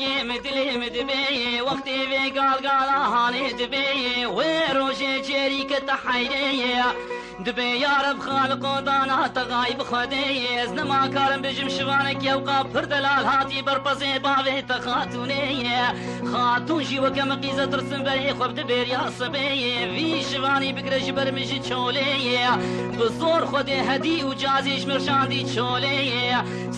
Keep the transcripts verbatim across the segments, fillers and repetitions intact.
Gê min dilê min dibê, wextê vê galgala hanê dibê, wê rojê cêrî kete heyrê. Dibê ya Reb Xaliqo dana te gayb Xwedê, ez nema karim bijim şivanek ewqa pir delal hatî berpezê bavê te xatûnê. Xatûn jî weke min qîze tirsin berê xwe bi dibêriya sibê. Vî şivanî bigire ji ber min ji çolê. Bi zor Xwedê hedî û cazî ji min şandî çolê.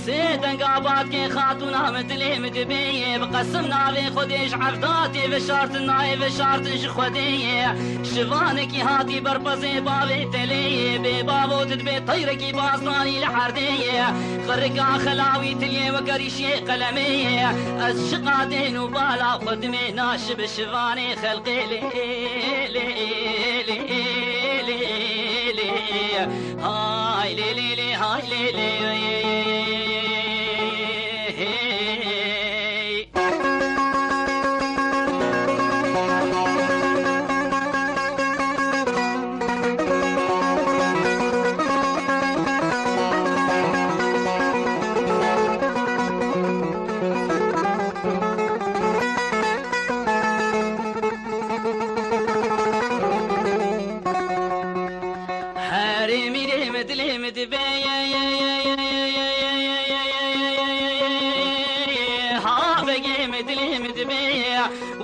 Sê denga badkê xatûna min dilê min dibê. Bi qesim navê Xwedê ji evdatê veşartin nayê veşartin ji Xwedê. Şivanekî hatî berpezê bavê telê. Bê bavo tu dibê teyrekî bazdanî li herdê. Qirika xelawî tiliyê weke rîşê qelemê. Ez şiqatên û bala xwe dimê naşi bi şivanê xelqê lê, lê, lê, lê, lê. Hay lê lê lê, hay lê lê. Herê mîrê min dilê min dibê. Ha begê min dilê min dibê.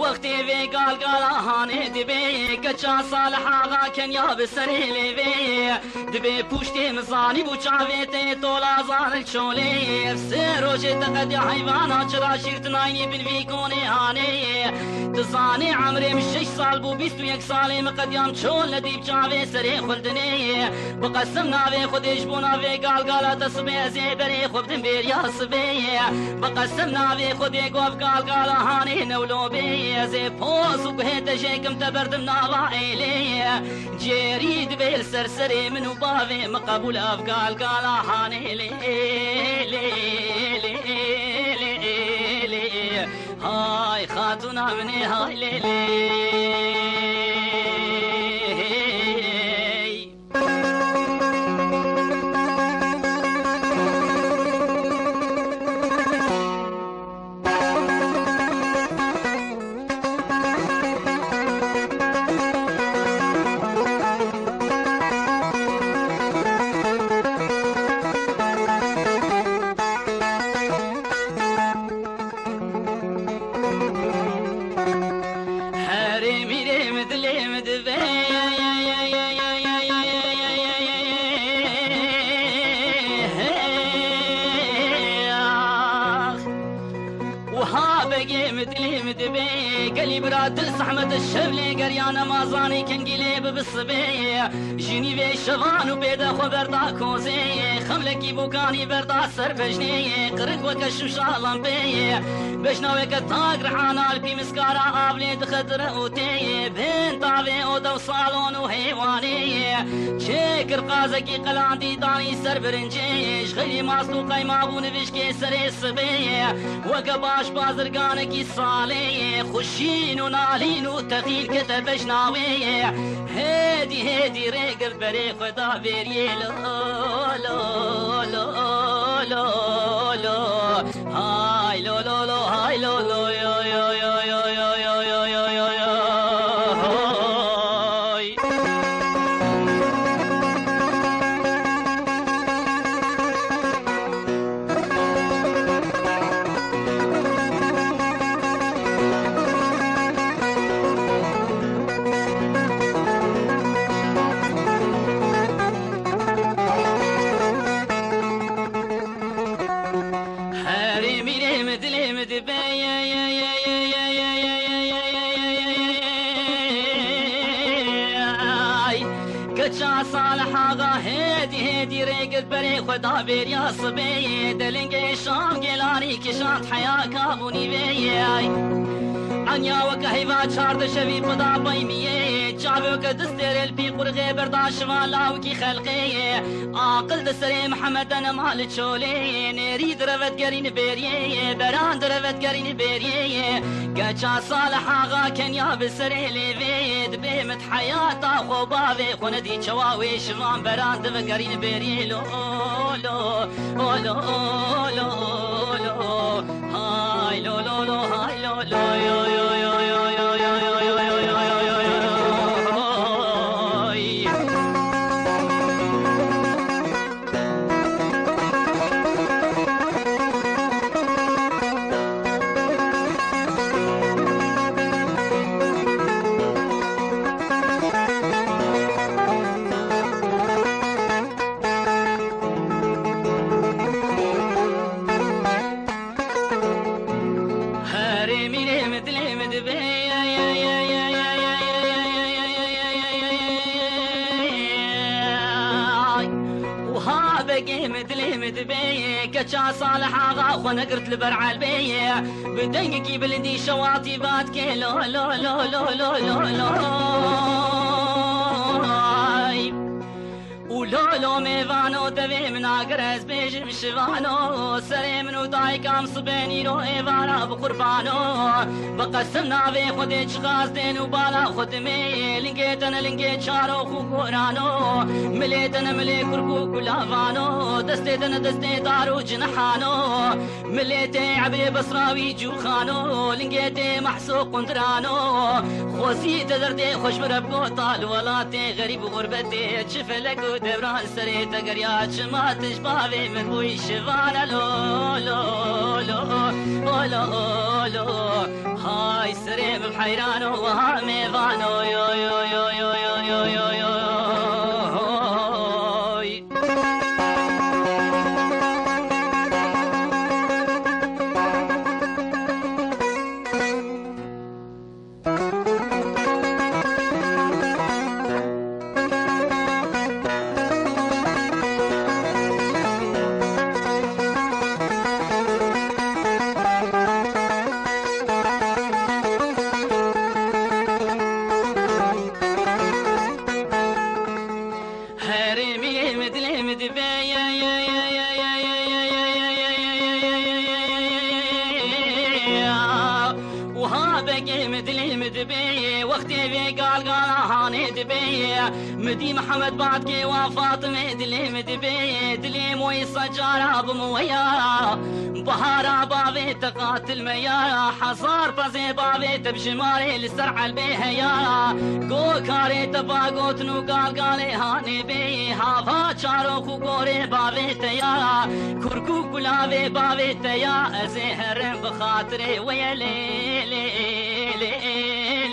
Wextê vê galgala hanê dibê. Keça Salih Axa Kenya bi serê lê vê. Dibê pûştê min zanî bû çavê te tola zanil çolê. Ev sê rojê te qedê heyvana çira şîrtinaynî bin vî konê hanê. Tu zanî emrê min şeş sal bû, bîst û yek salê min qediyam çol nedî bi çavê serê xwe li dinê. Bi qesim navê Xwedê ji bona vê galgala te sibê ez ê berê xwe bidim bêriya sibê. Bi qesim navê Xwedê ku ev galgala hanê newlo bê. Ez ê poz û guhê te jêkim te berdim nava êlê. Cêrî dibê li ser serê min û bavê min qebûl ev galgala hanê lê, lê, lê, lê, lê. Hay xatûna min ê hay lê lê. Herê mîrê min dilê min divê. Wiha begê min dilê min divê. Gelî bira dil zehmet şev lê geriya nema zanî kengî lê bibi sibê. Ji nîvê şevan û pê de xwe berda kozê. Xemlekî bokanî berda ser bejnê. Qirik weke şûşa lempê. Bejna weke tak rihana li pî miskara av lê dixetire û tê. Bên tavê oda û salon û hêwanê. Çêkir qazekî qelandî danî ser birincê. Ji xeylî mast û qeyma bû nivişkê serê sibê. Weke baş bazirganekî salê. Xweşîn û nalîn û texîn kete bejna wê. Hêdî hêdî rê girt berê xwe da bêriyê lo, lo, lo, lo, lo. Hay lo, lo, lo, hay lo, lo, yo, yo, yo. Herê mîrê min dilê min dibe. Ay, keça Salih Axa hêdî hêdî rê girt berê xwe da bêriya sibê. Delingê şam gelanî kişand heya kabûnî vê. Ay, enya weke heyva çardeh şevî pida peymiyê. Çavê weke distêrê li pî qurixê berda şivan lawikî xelqê. Aqil di serê Mihemed de nema li çolê. Nêrî direvet gerîn bêriyê, beran direvet gerîn bêriyê. Keça Salih Axa kenya bi serê lêvê. Dibê mit heyata xwe bavê xwe nedî çawa wê şivan beran dive gerîn bêriyê. Lo, lo, o lo, o lo, o lo. Hay lo, lo, lo, Dilê min, dilê min dibê, keça Salih Axa xwe negirt li ber Elbê. Bi dengekî bilindî şewatî va dikê lo, lo, lo. Ay. Û lo, lo mêvano, devê min, agir ez bêjim şivano. Serê min û dayikam sibê nîro êvara bi qurbano. Bi qesim navê Xwedê çiqas tên û bala xwe dimê. Lingê te ne lingê çarox û gorano. Milê te ne milê kurk û kulavano. Destê te ne destê dar û cinihano. Milê te ebê Besra wî cûxano. Lingê te mehso qundirano. Xwezî te derdê xweş bire bi gota li welatê xerîb û xurbetê. Çi felek û dewran serê te geriya, çima tu ji bavê min bûyî şivana lo, lo, lo, o lo, o lo. Hay serê min heyran û wiha mêvan o, yo, yo, yo. Herê mîrê min dilê min dibê, ye, ye, ye. Wiha begê min dilê min dibê, wextê vê galgala hanê dibê. Min dî Mihemed badkê wa Fatimê dilê min dibê, dilê moyî secara bim weya. Bahara bavê te qatil me ya, hezar pezê bavê te bi jimarê li ser elbê heya. Go karê te va gotin û galgalê hanê bê, hava çarox û gorê bavê te ya. Kurk û kulavê bavê te ya, ez ê herim bi xatirê we ye lê, lê, lê,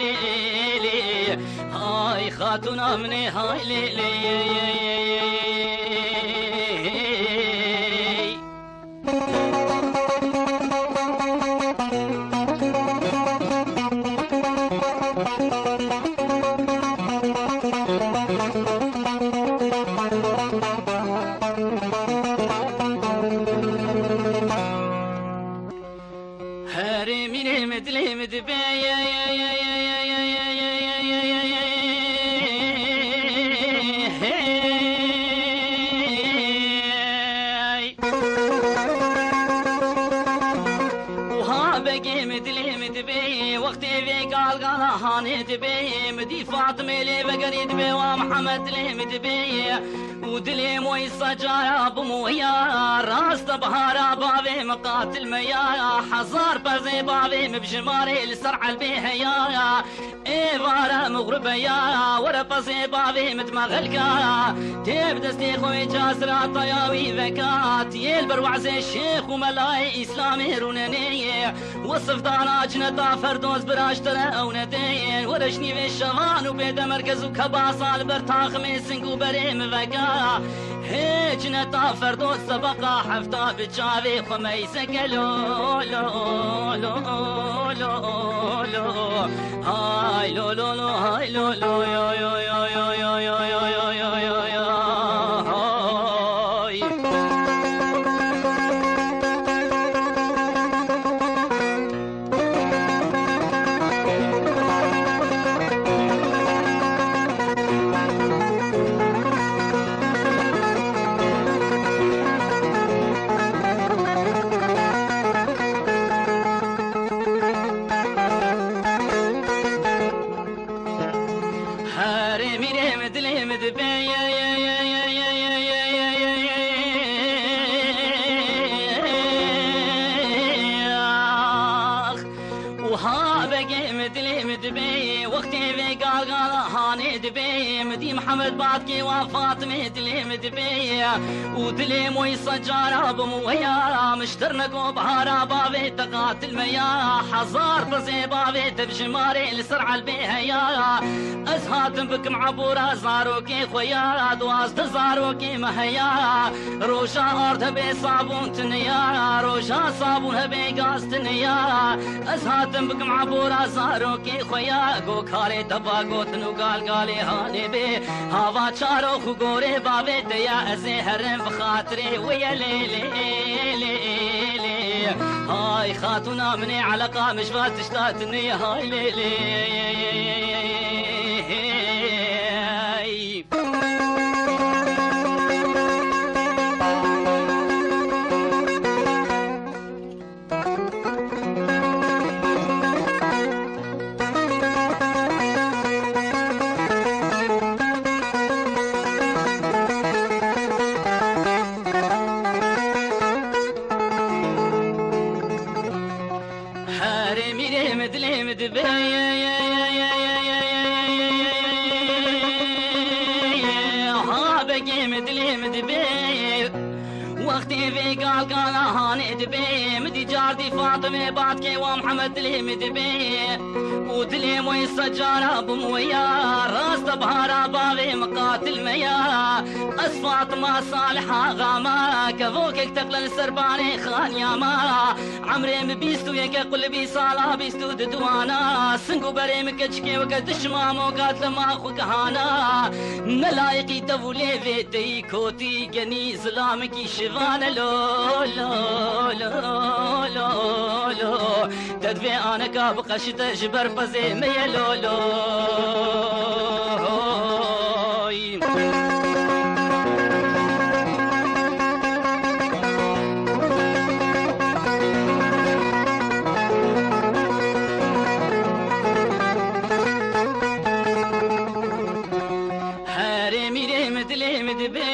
lê, lê. Hay xatûna min ê, hay lê, lê. Herê mîrê min dilê min dibê, ye, ye, ye. Hey. Wiha begê min dilê min dibê, wextê vê galgala hanê dibê, min dî Fatimê lê vegerî dibê, wa Mihemed dilê min dibê. Û dilê moyî secara bim weya, rast e bahara bavê min qatil me ya, hezar pezê bavê min bi jimarê li ser elbê heya. Êvara mixrib e ya, were pezê bavê min dime xelka. Tê bi destê xwe wê casira taya wî veka. Tiyê li ber wezê şêx û melayê Îslamê rûnenê. Wesif dana cineta Ferdos bira ji te re ew nedên. Were ji nîvê şevan û bê demerkez û kebasa li ber taximê sing û berê min veka. Hê cineta Ferdos sebeqa hefta bi çavê xwe meyze ke lo, lo, lo, lo, lo. Hay lo, lo, lo, hay lo, lo, yo, yo, yo, yo, yo, yo, yo, yo, yo, yo, yo, yo, yo, yo, hay. Herê mîrê min dilê min dibê, ye, ye, ye. Ax. Wiha begê min dilê min dibê, wextê vê galgala hanê dibê, min dî Mihemed badkê wa Fatimê dilê min dibê. Û dilê moyî secara bim weya, min ji te re got bahara bavê te qatil me ya, hezar pezê bavê te bi jimarê li ser elbê heya. Ez hatim bikim ebora zarokê xwe ya, duwazdeh zarokê me heya. Roja ard hebe sabûn tune ya, roja sabûn hebe gaz tune ya. Ez hatim bikim ebora zarokê xwe ya, go karê te va Gotin û gal galê hanê bê, hava çarox û gorê bavê te ya, ez ê herim bi xatirê wê ye lê lê lê lê. Hay xatûna min ê, eleqa min ji va tişta tune ye, hay lê lê. Herê mîrê min dilê min dibê, ha begê min dilê min dibê. Wextê vê galgala hanê dibê, min dî cardî Fatime batkê wa Mihemed dilê min dibê. Û dilê wê sed cara bim wê ya, rast e bihara bavê min qatil me ya. Ez Fatima Saliha xama, kevokek teqle li ser banê xaniya ma. Emrê min bîst û yek e, qulibî sala bîst û du dwana. Sing û berê min keçikê weke dişmamoka dile ma xwe kihana. Ne layiqî tev û lêvê teyî kotî genî zilamekî şivane lo, lo, lo, lo, lo. Te divê aneka biqeşite ji ber pezê me ye lo, lo. Herê mîrê min dilê min dibê,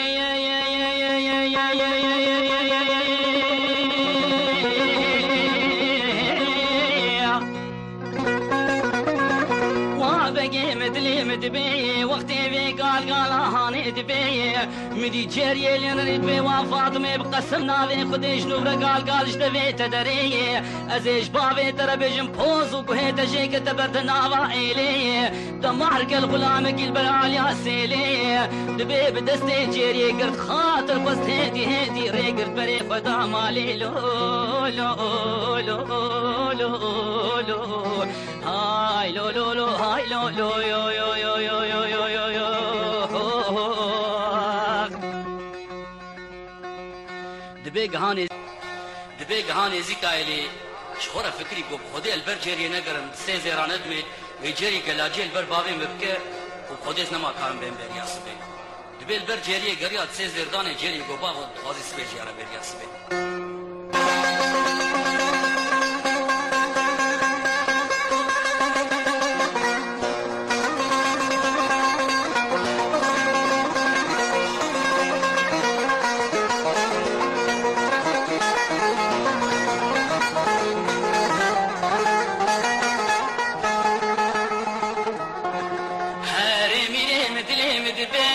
wa begê min dilê min dibê, wextê vê galgala hanê dibê. Min dî cêriyê lê nerî dibê, wa Fatime bi qesem navê Xwedê ji nû re galgal ji devê te derê. Ez ê ji bavê te re bêjim poz û guhê te jê ke te berde nava êlê. Te mahr kel xulamekî li ber aliya sêlê. Dibê bi destê cêriyê girt xatir xwest hêdî hêdî rê girt berê xwe da malê lo, lo, lo, lo, lo. Hay lo, lo, lo, hay lo, lo, yo, yo. Dibê giha nêz-, dibê giha nêzîka êlê ji xwe re fikirî got, bi Xwedê ez li ber cêriyê negerim, di sê zêra nedimê, wê cêrî gelaciyê li ber bavê min bike û bi Xwedê ez nema karim bêm beriya sibê. Dibê li ber cêriyê geriya, di sê zêr danê cêriyê got, bavo, dixwazî sibê jî ya re beriya sibê. Herê mîrê min dilê min dibê.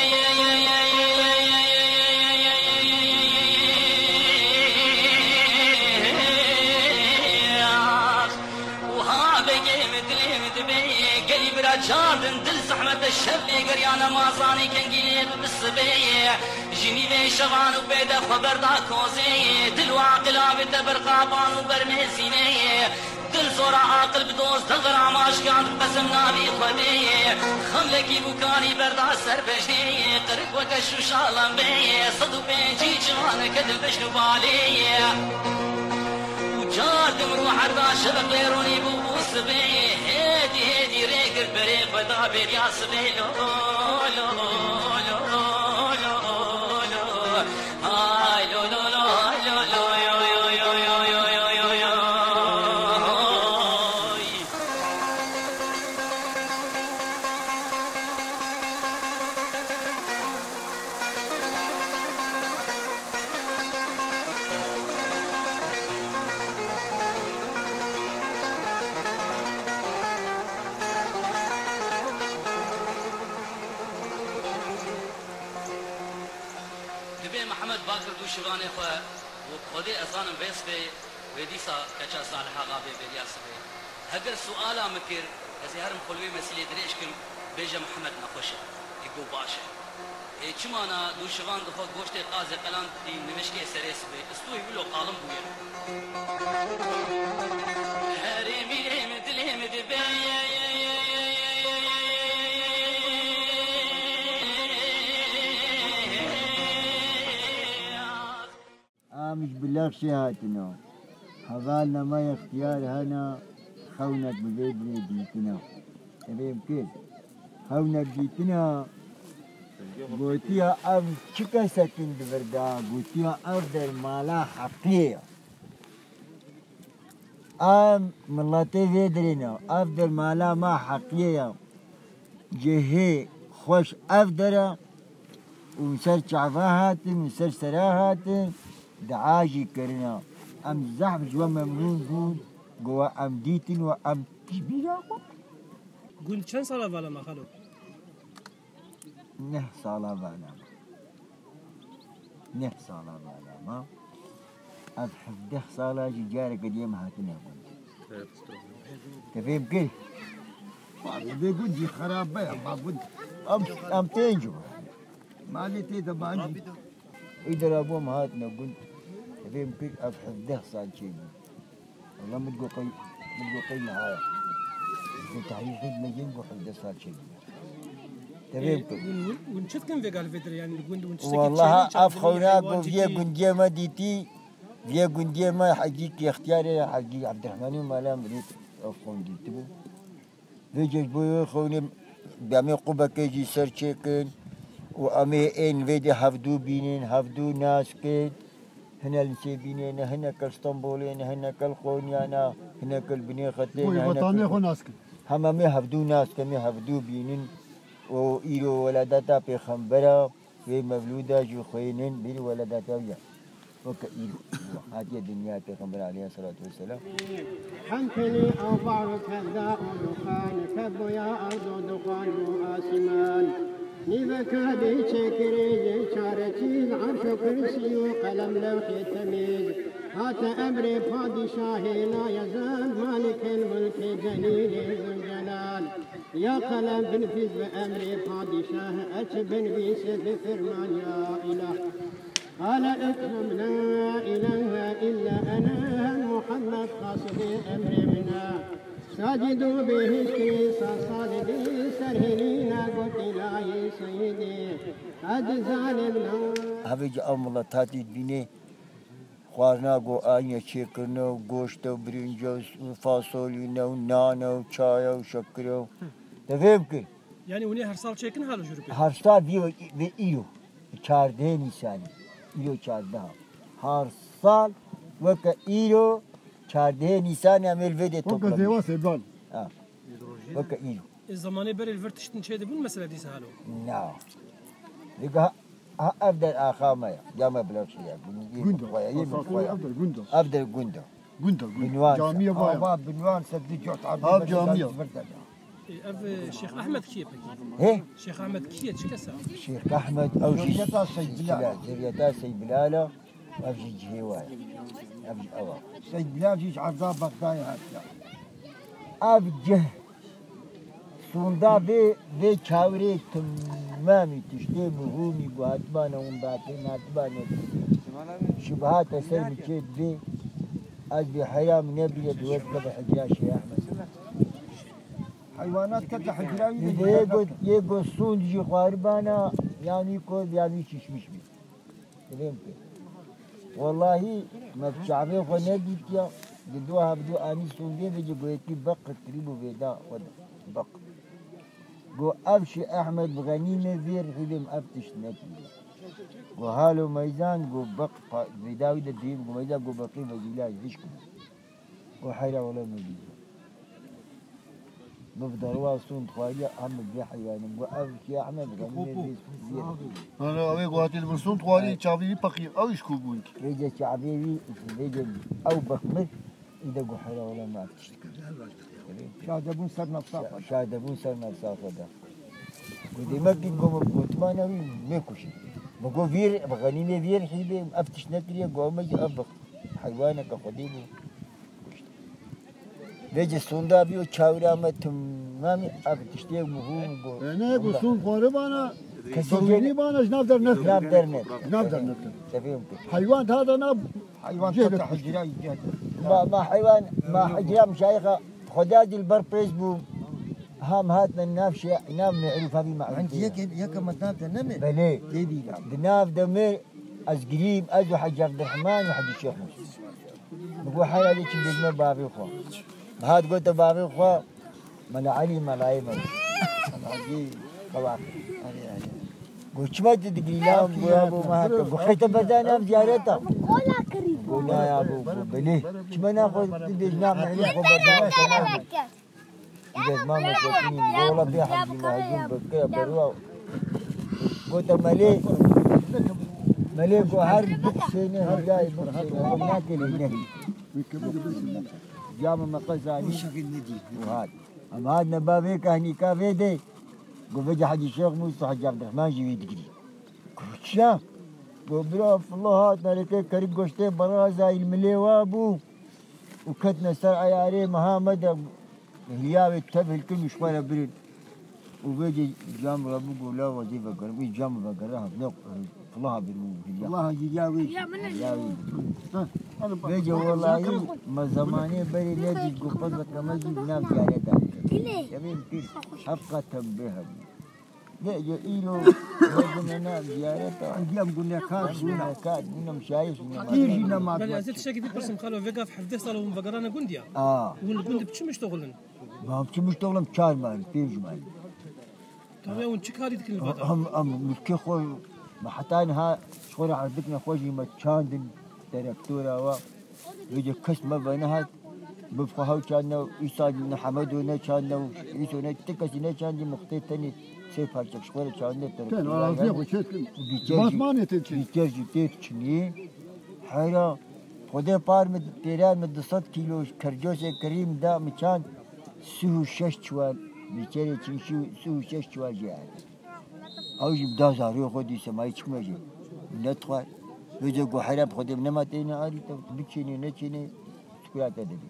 Wiha begê min dilê min dibê. Gelî bira çardin dil zehmet e, şev lê geriya, nema zanî kengî lê bibe sibê. Ji nîvê şevan û pê de xwe berda kozê. Dil û aqil avête ber qapan û ber mêzînê. Dil zora aqil bi doz devir amaşkan, qesim navî Xwedê. Xemlekî bûkanî berda ser pejnê, qirik weke şûşa lembê. Sed û pêncî ciwaneke dil bejn û balê. Û car dim û herda şeveq lê ronî bû bû sibê. Hêdî hêdî rê girt berê xwe da bêriya sibê lo, lo, lo, lo, lo. Hay lo lo lo, hay lo lo, yo yo yo. Dibê Mihemed va kir dû şivanê xwe û bi Xwedê ez zanim vê sibê wê dîsa keça Saliha xabê beriya sibê. Heger suala min kir, ez ê herim xwe li wê mesîlê dirêj kim, bêje Mihemed nexweş e. Ê got baş e. Ê çima na dû şivan dixwe goştê qazê qelan dî nivişkê serê sibê. Stûyê wilo qalim bûye. Herê mîrê min dilê min dibê. Em ji Bilexşê hatine. Hevalna me yextiyar hene, xewnek bi vê dirê dîtine. Divê bikir. Xewnek dîtine, gotiya ev çi kesekin di vir de, gotiya ev der mala Heqiyê ye. Em miletê vê dirê ne. Ev der mala me Heqiyê ye. Cihê xweş ev der e. Û ser çava hatin, û ser sera hatin, dua jî kirine. Em zehf ji we memnûn bûn, ku we em dîtin û em piştbîna xwe. Gund çend sala vala me xalo? Neh sala vala me. Neh sala vala me. Ev hevdeh sala jî careke diyê me hatine gund. Te fêm kir? Vê gund jî xerab be, ma gund. Em, em pênc bû. Malê tê de bancî. Îdara bû em hatine gund. Te fêm kir, ev hevdeh sal çêbû. Wala min digot qey, min digot qey niha ye. Ji tahrîxê dimejên ku hevdeh sal çêbûye. Tevê bikim. Hûn, hûn, hûn çi dikin vêga li vê dirê? Yanî li gund hûn tiştekî çênî, çênî, çênî, Wallaha ev xewna ku vê gundiyê me dîtî, vê gundiyê me Hecî Kextiyarê, Hecî Ebdirehmanî û Mela Mirîd ev xewn dîtibû. Vêce ji bo wê xewnê demê qubekê jî ser çêkin û em ê ên vê dê hevdû bînin, hevdû nas kin. Hine li Sêbînê ne, hineke li Stenbolê ne, hineke li Qonya ne, hineke li Binê Xetê ne, hineke li Hema em ê hevdû nas kin, em ê hevdû bînin û îro weladata pêxembera wê mevlûda jî xwênin, bîrî weladata wî ye. Weke îro hatiye dinyayê Pêxember aleyhisselatu vesselam. Hentele avbar kevda û duxan, keboya erd û duxan û asiman. Nîveka dê çekirê yê çareçîz, arş û kursî û qelem lewhê temîz. Hate emrê padîşahê layezal, Malikil mulkê celîlê zilcelal. Ya qelem binivîs bi emrê padîşah, eçi binivîsê bi ferman ya îlah. Qale ektub la îlahe îlla ene Muhammed qasidê emrê min e. Sacî dû bihiştî sa salidî ser hêlîna got îlahî seyîdî. Qed zalim na. Hevê ji ew milet hatî dibînê xwarina ku ayine çêkirine û goşt e û birinc e û fasolîne û nan e û çay e û şekir e û. Te fêm kir? Yanî hûn ê her sal çêkin halo jûrûpê? Her sal vî, vê îro. Çardehê Nîsanê. Îro çardeh e. Her sal weke îro çardehê Nîsanê em ê li vê dê toplanî. Weke zêwa Sêbran. Ha. Weke îro. Ê, zemanê berê li vir tiştin çê dibûn mesela dîsa halo? Na. Vêga ha, ha ev der axa me ye. Ya me bila şiya. Gund e. Xwe ye, yê min xwe ye. Ev der gund e. Ev der gund e. Gund e, gund e. Binwan. Camiye vaya. Ava Binwan se di cot. Ha, camiye. Ê, ev, e, Şêx Ehmed kî ye pekî? He? Şêx Ehmed kî ye, çi kes e? Şêx Ehmed ew jî zuriyeta Seyd Bilal. Zuriyeta Seyd Bilal e. Ev jî cihê wa ye. Ev jî ew e. Seyd Bilal jî ji erza Bexdayê hatiye. Ev cih sonda vê, vê çawirê timamî tiştê muhûmî ku hatibane windatê, hatibane şibihate ser min çê dibê, ez bê heyra min nebîre bi wê dikeve hicra Şêx Ehmed. Heywanat kete hicra wî de. Yê got, yê got sond jî xwaribana, yanî ku, yanî şişmiş bî. Divêm ku. Wellahî me bi çavê xwe nedîtiya, di du hevdu anî sondê vêce goyetî beq kirî bû vêda xwe de. Beq. Go ev Şêx Ehmed bi Xenîmê vê rihî bêm ev tişt nekiriye. Go halo meyzan, go beq pa-, vêda wî de diyê, go meyzan, go beqê vezîla hişk bû. Go heyra wele min dî. Min bi derwa stûn dixwariya, em bi vê heywanim. Go ev Şêx Ehmed Xenîmê vê, vê. Ana, ew ê guhatî li vir stûn dixwarî, çavê wî peqî, ew îş ku bûn ki. Vêce çavê wî, vêce ew bexmir, îde go heyra wele me ev tişt kir. Şadebûn ser nefsa xwe. Şadebûn ser nefsa xwe de. Ku demek ki go min gotiman ew ê mekuşin. Min go vîr, bi Xenîmê vîr hîbê, ev tişt nekiriye, go me jî ev bi heywaneke xwedî bû. Vêce sonda bî û çawira me timamî ev tiştê muhûm go. E, ne, go stûn xwaribana, kesî zarûrî bana ji nav der nekir. Nav der nekir. Ji nav der nekir. Tevîm kir. Heywan daha da nav. Heywan cih tata hicra, cih. Ma, ma heywan, ma hicra mişayixa Xweda dilber pêz bû. Ham hatine nav şe-, nav me'rûfa bî me'rûf. Yeke, yeke me nav de ne mi? Belê. Tê bî. Di nav de me Ez girîm, ez û Hecî Evdirehman û Hecî Şêx Mûs. Min got, "Hera de çi bêjime bavê xwe." Min hat gote bavê xwe, Mela Elî, melayê me. Hecî Qewaqî. Erê, erê. Got, "Çima tu digirî lan?" Got, "Ya bo me heke." Got, "Xeyte berdane em ziyareta." Got, "Na ya bo." Got, "Belê. Çima naxwe tu bêj na me Elî xwe berdane." Dezma me gotinî, "Wela bê hemdî me hejûm bike, berwa." Gote, "Melê, melê go her bixşêne, hîdayê bixşêne, ew nakê lê nehî." Camê me qezanî û hat. Em hatine bavê kahnîka vê de. Go, "Vêca Hecî Şêx Mûs û Hecî Evdirehman jî wê digirî." Go, "Çiya?" Go, "Bira, filo hat, nereke kerik goştê beraza îl milê wa bû û ketine ser eyarê meha me de." Hilya wê tev hilkin û ji xwe re birin. Û vêcê cam re bû, go, "La wezî vegerim." Wî cam vegere, hevne, fulaha bir bû hilya. Fulaha hilya wî. Hilya wî. Ha, hadi bak. Vêcê welayî me zemanê berê nedît, go, "Qezeke me jî bi nav ziyareta." Demê pîr hevqa tembê hebû. Vêcê îro merdimê nav ziyareta. Em gunekar bûne. Gunekar bûne, şayî bûne. Pîr jî nema. Belê, ez ê tiştekî bipirsim, xalo, vê gav hevdeh sal hûn vegerane gund ya? A. Hûn li gund bi çi miştoxilin? Em çi miştoxilin, çar mal, pênc mal. Tamam, ya hûn çi karî dikin li vada? Em, em milkê xwe, me heta niha ji xwe re erdikine xwe jî me çandin, terektora wa. Vêce kes me venehat, bi xwe hew çandine û îsa ne Hemedo ne çandine û îso ne ti kesî ne çandî, muxtê tenê sê parçek ji xwe re çandine terektora. Ten araziyê xwe çêt kin. Basmanê tê çê. Bîter jî tê çinî. Hera Xwedê par min, pêra min du sed kîlo kercosê kirî min da, min çand sih û şeş çuwal, bîçerê çinşî û sih û şeş çuwal jê hene. Ew jî bi da zarûyê xwe dî semayî çikme jê. Nedixwar. Vêce guhere bi Xwedê nema têne arî te biçênê neçênê çikolate dibî.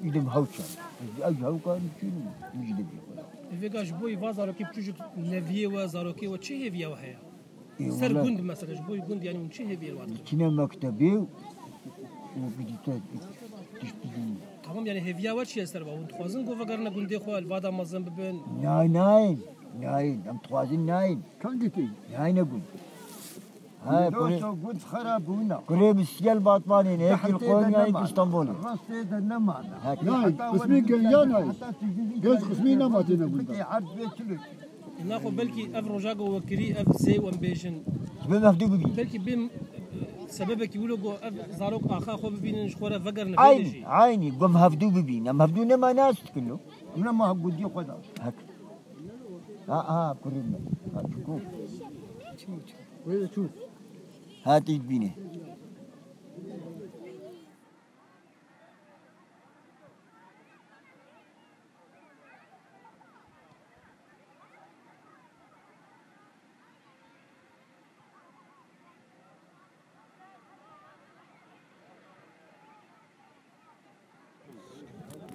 Îdim hew çand. Ew jî hew karî çîn û min jî dibî xwe. Vêga ji bo va zarokê biçû ji neviyê we, zarokê we çi hêviya we heye? Ê, ser wele gund mesela, ji bo gund, yani hûn çi hêviyê li wan dikin? Diçine mektebê û gidîte tiştî din. Tamam, yani hêviya we çi ye ser va? Hûn dixwazin ku vegerine gundê xwe, li vada mezin bibin? Nayên, nayên, nayên. Em dixwazin nayên. Kan gitî? Nayêne gund. Ha, kurê, gund xera bûna. Kurê bi siyel Batmanê ne, yekî li Konyayê, yekî Stenbolê. Rastê de nemana. Hek. Nayên, qismî geriya nayên. Gez qismî nematîne gunda. Erd vê çi lê? Naxwe belkî ev roja ku we kirî, ev zê û em bêjin. Ji bo mevdû bibî. Belkî bê sebebekî wilo ku ev zarok axa xwe bibînin, ji xwe re vegerine vê dê jî. Eynî, eynî. Ku mevdû bibîn. Em mevdû nema nas dikin lo. Em nema gundî xwe da. Hek. Ha, ha, kurî me. Ha, çiko. Wê çû. Ha, tî dibîne.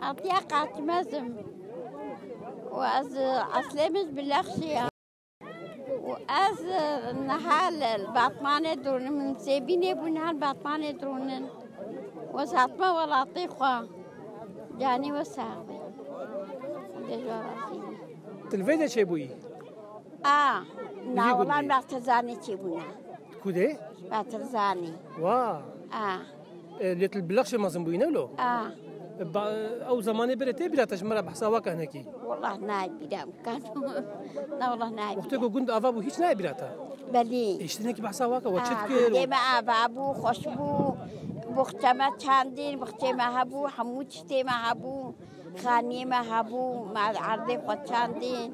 Atiye Qatmez im û ez eslê min ji Bilexşê ye. Û ez, e, niha li, li Batmanê dirûnim, min sêbînê bû, niha li Batmanê dirûnin. Û ez hatime welatê xwe. Canê we sax be. Xwedê ji we razî be. Tu li vê de çêbûyî? A, na, wela Bertizanê çêbûne. Ku dê? Bertizanê. Wa. A. E, lê tu li Bilexşê mezin bûyî, ne wilo? A. E, ba-, ew zemanê berê tê bîra te, ji me re behsa wake hinekî? Wallah nayê bîra min, kan. Na, wallah nayê bîra. Wextê ku gund ava bû, hîç nayê bîra te? Belê. Ê, ji te hinekî behsa wake, we çi dikir? Gundê me ava bû, xweş bû. Boxçe me çandîn, boxçê me hebû, hemû tiştê me hebû. Xaniyê me hebû, me erdê xwe çandîn.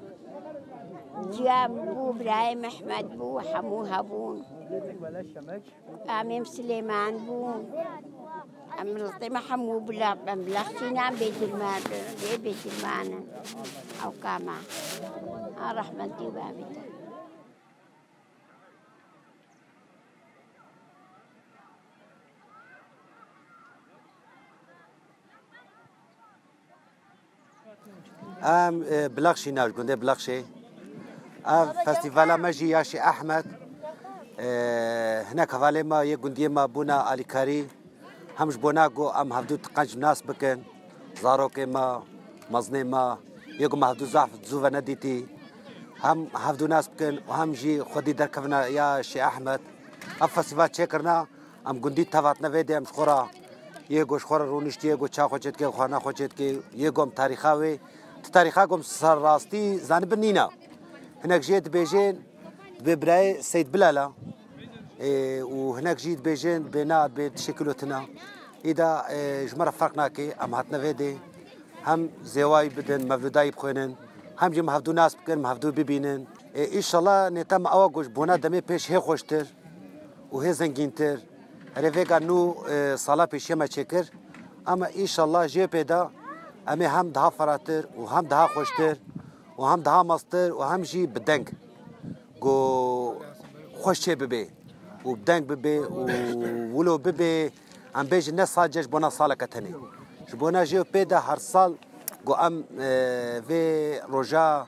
Ciyam bû, birayê Mehmed bû, hemû hebûn. Amêm Silêman bû. Em miletê me hemû bila, em bila xînan bêdilman, bê bêdilman in. Ew kama. Ha rehmetî û bavê te. Em, e, Bilexşî ne, ji gundê Bilexşê. Ev festîvala me jî ya Şêx Ehmed. E, hinek hevalê me yê gundiyê me bûne alîkarî. Hem ji bona ku em hevdû qenc nas bikin, zarokê me, mezinê me, yê ku me hevdû zaf zû ve nedîtî. Hem hevdû nas bikin û hem jî xwedî derkevine ya Şêx Ehmed. Ev festîval çêkirina, em gundî tev hatine vê dê, em ji xwe re, yê go ji xwe re rûniştî, yê go çawa xwe çêdike, xwarina xwe çêdike, yê go em tarîxa wê. Ti tarîxa go em ser rastî zanibin nîna. Hinek jê dibêjên, dibê birayê Seyd Bilal e, û hinek jî dibêjên dibê na, dibê tiştekî lo tune. Îda, e, ji me re ferq nake, em hatine vê dê. Hem zêwayî bidin, mevlûdayî bixwênin, hem jî em hevdû nas bikin, em hevdû bibînin. E, îşallah nêta me ew e ku ji bona demê pêş hê xweştir û hê zengîntir. Erê vêga nû, e, sala pêşiya me çêkir. Ama îşallah jê pê de em ê hem daha feratir û hem daha xweştir û hem daha mestir û hem jî bi deng ku xweş çê bibe û bi deng bibe û wilo bibe, em bêjin ne sadece ji bona saleke tenê. Ji bona jê pê de her sal ku em, e, vê roja,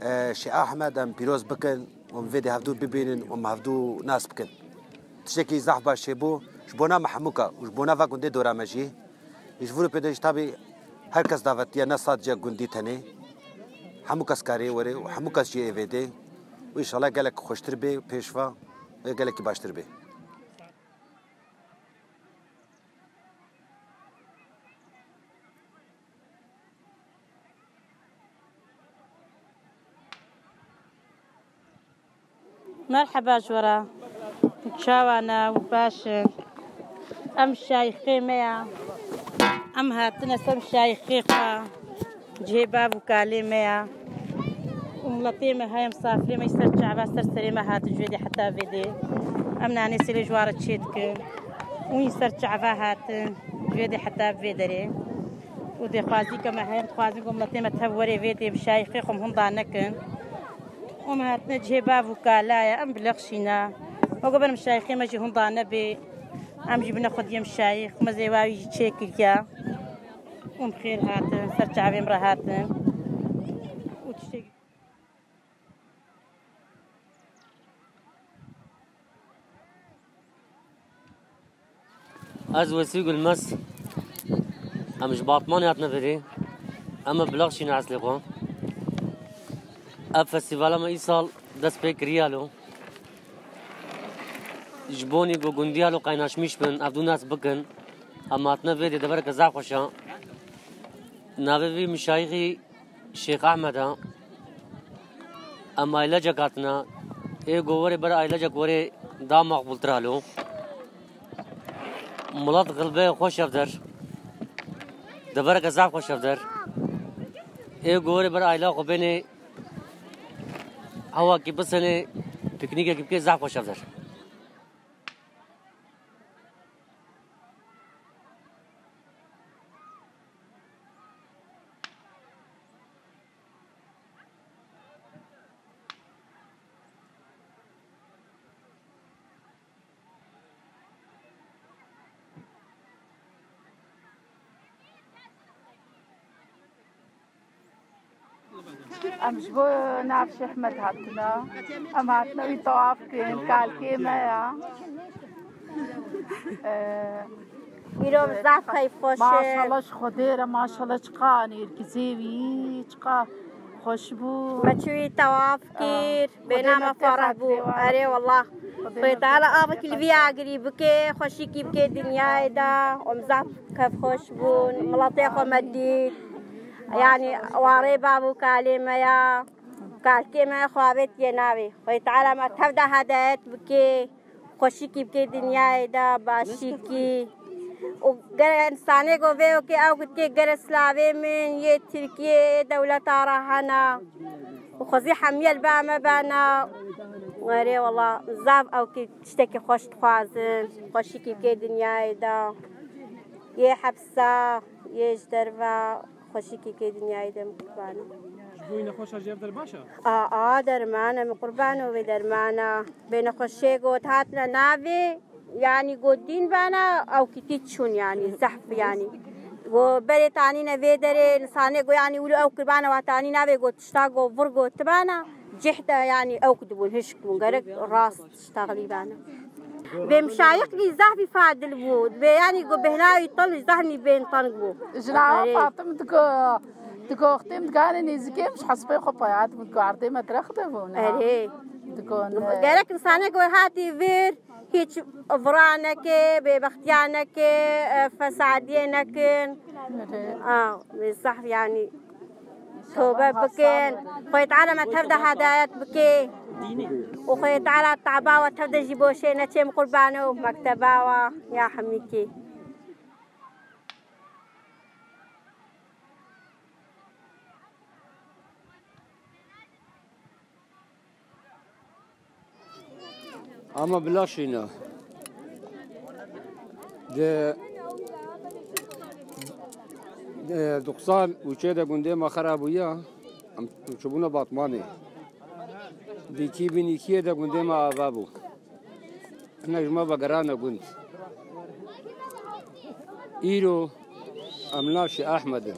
e, Şêx Ehmed em pîroz bikin û em vê dê hevdû bibînin û em hevdû nas bikin. Tiştekî zehf baş çêbû ji bona me hemûka û ji bona va gundê dora me jî. Ji vir û pê de jî tabî her kes davetiye, ne sadece gundî tenê. Hemû kes karê were û hemû kes jî ê vê dê. Û înşallah gelek xweştir bê, pêşva wê gelekî baştir bê. Merheba ji we re. Çawa ne û baş in? Em şayixê me ya. Em hatine ser şayixê xwe. Cihê bav û kalê me ya. Û miletê me heye, misafirê me ser çava, ser serê me hatin ji vê dê heta vê dê. Em nanê sêlê ji wan re çê dikin. Û yî ser çava hatin ji vê dê heta vê derê. Û dêxwazî ke me heye, dixwazin ku miletê me tev were vê dê bi şayixê xwe hunda nekin. Em hatine cihê bav û kala ye, em bilexşîne. Weke berim şayixê me jî hunda nebê. Em jî bine xwediyê em şayix, me zêwayî jî çêkiriye. Em xêr hatin, ser çavê me re hatin. Û tiştek Ez Wesî Gulmez. Em ji Batmanê hatine vê dê. Em ê bilexşîne eslê xwe. Ev festîvala me îsal dest pê kiriye lo. Ji bonî ku gundiya lo qaynaşmîş bin, ev dû nas bikin. Em hatine vê dê, devereke zaf xweş e. Navê vî mişayixî Şêx Ehmed e. Em ailecek hatine. Ê ku werê ber ailecek werê da maqbûltir e lo. Milet xilbe xweş ev der. Devereke zaf xweş ev der. Ê ku werê ber aile xwe bênê hewakî bisenê, pîknîkekî bikê, zaf xweş ev der. Em ji bo nav Şêx Ehmed hatine. Em hatine wî tewaf kirin, kalkê me ya. Ee, Îro zaf keyfxweş e. Maşallah ji Xwedê re, maşallah çiqa nêrgizê wî, çiqa xweş bû. Me çûyî tewaf kir, bêhna me fereh bû. Erê wallah. Xwedê Teala avekî li vî agirî bike, xweşîkî bike dinyayê de. Em zaf keyfxweş bûn. Miletê xwe me dît. Yanî warê bav û kalê me ya. Kalkê me xwe avêtiye navê. Xwedê Teala me tev de hedayet bike. Xweşikî bike dinyayê de, başikî. Û gere însanê ku vê wekê ew gotê gere silavê min yê Tirkiyê, yê dewleta re hene. Û xwezî hemiyê li ba me bena. Erê wela zaf ew kî tiştekî xweş dixwazin. Xweşikî bike dinyayê de. Yê hepsa, yê ji derve. Xweşikî kê dinyayê de min qurban e. Ji bo wî nexweşa jê ev der baş e? A, a, derman e, min qurban o vê dermana. Bê nexweşê got hatine navê, yanî got dîn bana, ew kitî çûn yanî, zehf yanî. Got berê tanîne vê derê, insanê got yanî wilo ew kirbana wa tanî navê, got tişta got vir got tibana, cih de yanî ew kidibûn, hişk bûn, gerek rast. Taxlîbana. Bê mişayixkî zehfî fadil bû. Bê yanî ku bêhna wî til zehfî bên teng bû. Ji nava Erê. Fatim diko, diko xtêm diganê nêzikê em ji hespê xwe paya dibûn ku erdê me direxte bûn. Erê. Diko ne. Gerek insanê ku hatî vir, Hiç vira neke, bêbextiya neke, e, fesadiyê nekin. A, zehf yani. Tobe bikin. Xwê Teala me tev de hedayet bike. Û Xwê Teala taba we tev de jî boşê neçêm qurbane û mekteba we ya hemîkî. Ama bila şîna. De, de doksan û çê de gundê me xera bûya. Em çûbûna Batmanê. Di iki bin iki de gundê me ava bû. Hinek ji me vegerane gund. Îro em navşê Ehmed in.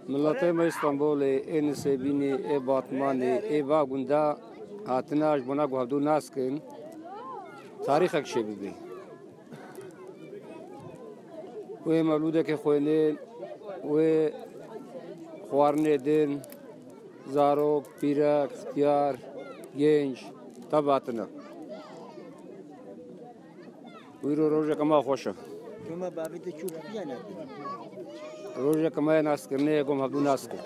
Miletê me Îstanbulê, ê Nisêbînê, ê Batmanê, ê va gunda hatine ji bona ku hevdû nas kin, tarîxek çêbibe. Wê mewlûdekê xwênên, wê xwarinê din, zarok, pîrek, ixtiyar, genç, tev hatine. Îro rojeke me xweş e. Çima bavê te çû piya nekir? Rojeke me ya naskirinê ye, gom hevdû nas kir.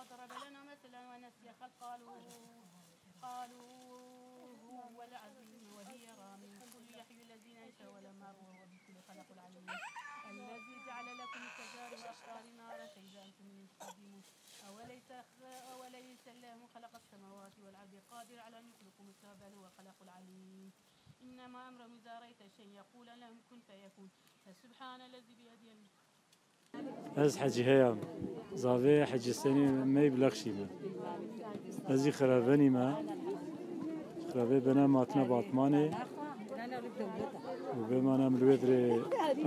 وضرب لنا مثلا ونسي خلقه. قالوا هو العظيم وهي رميم. قل يحيي الذين أنشأوا الأرض وهو بكل خلق عليم. الذي جعل لكم الشجر والأشجار نارا فإذا أنتم منه تقدمون. أوليس، أوليس الله خلق السماوات والأرض قادر على أن يخلق مثلهم بل هو خلق العليم. إنما أمره إذا أراد شيئا يقول له كن فيكون. فسبحان الذي بيده Ez Hecî Heyam. Zavê Hecî Senî mey Bilexşî me. Ez jî Xiravenî me. Xirave bena matine Batmanê. Û bê mana em li wê dirê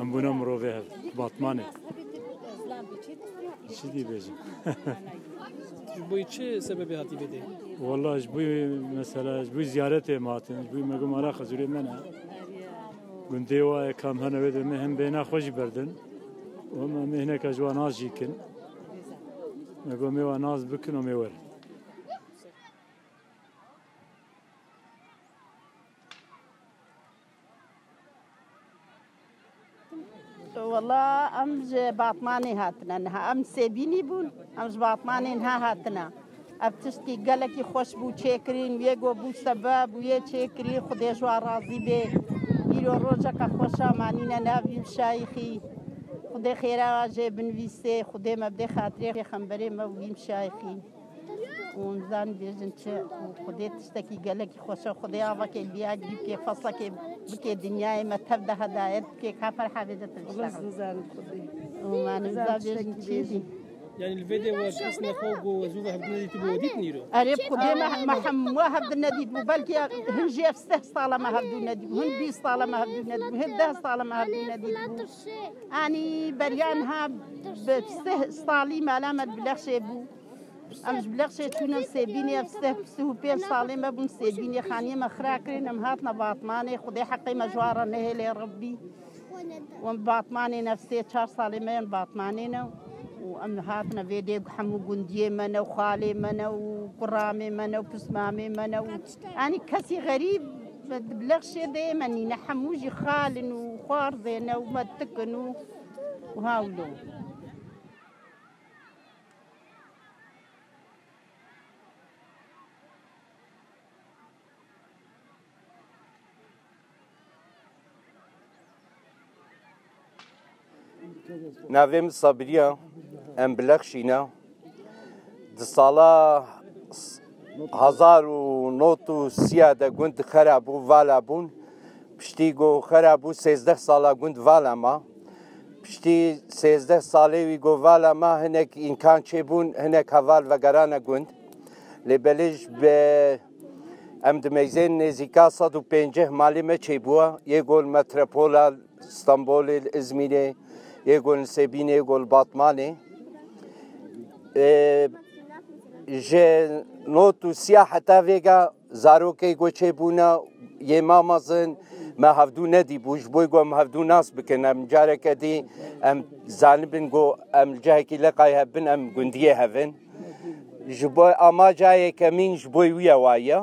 em bûna mirovê hev. Batmanê. Çi dî bêjim? Ji bo çi sebebê hatî vê dê? Walla ji bo mesela ji bo ziyaretê me hatin. Ji bo me got mala xezûrê me ne. Gundê wa ye kam hene wê de me hem bêhna xwe jî berdin. Û em ê hineka ji wan nas jî kin. Me got em ê wan nas bikin û em ê werin. Wela em ji Batmanê hatine niha. Em Sêbînî bûn. Em ji Batmanê niha hatine. Ev tiştkî gelekî xweş bû çêkirîn. Wê go bû sebeb û yê çêkirî. Xwedê ji wan razî bê. Îro rojeke xweş e, manîne nav wî şayîxî. Xwedê xêra wan jê binivîsê. Xwedê me bidê xatirê pêxemberê me û wî şayîxî. Û em zanî bêjin çi, û Xwedê tiştekî gelekî xweş e. Xwedê avakê li vî agirî bike, feslekê bike dinyayê me tev de hedayet bike, ka ferha vê de tiştek. Û ma nizam bêjin çi dî. Yani li vê de we kesne xwe ku ez û we hevdine dîtibû, we dîtin îro? Erê, bi Xwedê me, me hemû we hevdine dîtibû. Belkî hin jî ev sih sala me hevdû nedîtibû, hin bîst sala me hevdû nedîtibû, hin deh sala me hevdû nedîtibû. Anî beriya niha bi sih salî mala me di Bilexşê bû. Em ji Bilexşê çûne Sêbînê, ev sih, sih û pênc salê me bûn Sêbînê, xaniyê me xira kirin, em hatine Batmanê, Xwedê heqê me ji wan re nehêlê Rebbî. Em Batmanê ne, ev sê çar salê me yên Batmanê ne û em hatine vê dê hemû gundiyê me ne û xalê me ne û kuramê me ne û pismamê me ne û, yanî kesî xerîb di Bilexşê de yê me nîne, hemû jî xal in û xwarzê ne û me tik in û, û hawlo. Navê min Sabriya, em Bilexşî ne. Di sala hezar û nod û sîya de gund xera bû, vala bûn. Piştî ku xera bû, sêzdeh sala gund vala ma. Piştî sêzdeh salê wî ku vala ma, hinek îmkan çêbûn, hinek heval vegerane gund. Lê belê ji be-, em dimeyzên nêzîka sed û pêncî malê me çêbûye. Yê ku li metropola Stenbolê, li Îzmîrê, yê ku li Sêbînê, yê ku li Batmanê. Ê, ji nod û sîya heta vêga zarokê ku çêbûne yê mamezin me hevdû nedîbû, ji bo ku em hevdû nas bikin, em careke dî em zanibin ku em li cihekî leqay hebin, em gundiyê hevin. Ji bo amaca yekemîn ji bo wî ye waye.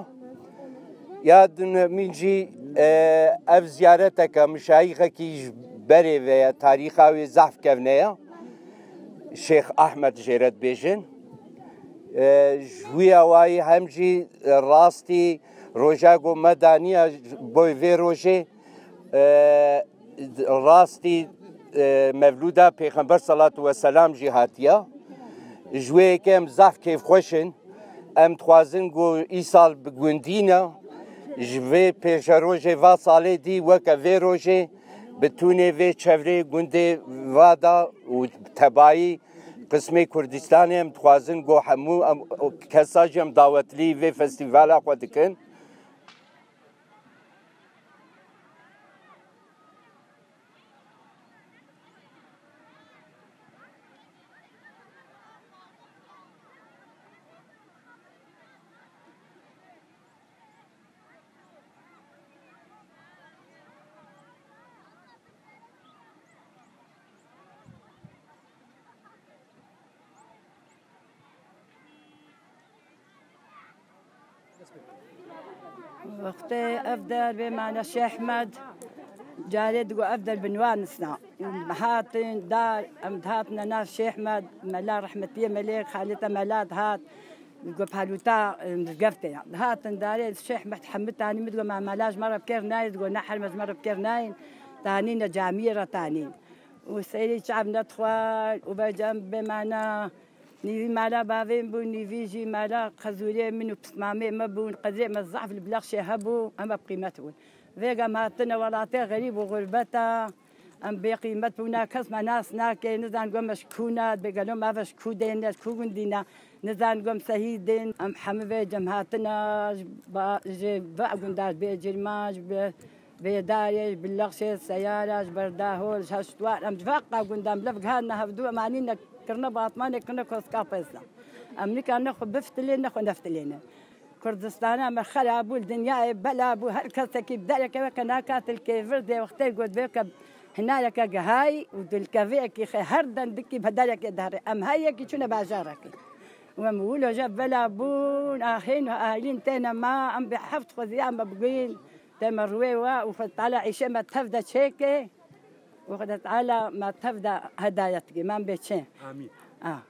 Ya dunemîn jî, e, ev ziyareteke mişayîxekî ji berê ve ye, tarîxa wê zehf kevne ye. Şêx Ahmed jê re dibêjin. E, ji wî awayî hem jî, e, rastî roja ku me daniye ji bo vê rojê, e, rastî, e, mevlûda Pêxember salatu ve selam jî hatiye. Ji wê yekê em zaf kêfxweş in. Em dixwazin ku îsal bi gundî ne, ji vê pêşerojê va salê dî weke vê rojê bi tûnê vê çevrê gundê va da û tebayî qismê Kurdistanê em dixwazin ku hemû em, kesa jî em dawetlî vê festîvala xwe dikin. Wextê ev der bê mane Şêh Ehmed, carê digo ev der bi niva nisna. Hatin dar, em dihatine nav Şêh Ehmed, mela rehmetiyê melê, xalê te mela dihat, digo palûta, em, mizgeftê ya. Dihatin darê Şêh Ehmed hemû tanî min digo, me mela ji me re bikêr nayê, digo ne herme ji me re bikêr nayên, tanîne camiyê re tanîn. Û serî çav nedixwar û vecem bê mane. Nîvî mala bavê min bû, nîvî jî mala xezûrê min û pismamê me bûn. Qedrê me zaf li Bilexşê hebû, em bi qîmet bûn. Vêga em hatine welatê xerîb û xurbeta, em bê qîmet bûna, kes me nas nake, nizan got me ji kû ne, dibê gelo me ve ji kû dêne, ji kû gundî ne, nizan got em sehîd in. Em hemû vê cem hatine, ji ba-, ji va gunda, ji Bêcirma, ji Bê-, Bêdarê, ji Bilexşê, Seyara, ji Berdahol, ji Heştwar, em ji va qa gunda em lev gihandine hevdû, em anîne kirine Batmanê, kirine Koska Pêzda. Em nikarine xwe biftilêne, xwe neftilêne. Kurdistana me xera bû, li dinyayê bela bû, her kesekî bi dereke weke nakat li kêvir dê wextê got bê ke hinareke gihayî û dilkeviyekî xê her dendikî bi derekê diherê. Em her yekî çûne bajarekê. Û em wilo je bela bûn, axîn û aîlîn têne ma, em bê heft xweziya me bigihîn. Te me rûyê we û Xwedê Teala îşê me tev de çêke û Xwedê Teala me tev de hedayet ke, me bê çê. Amîn. Ah.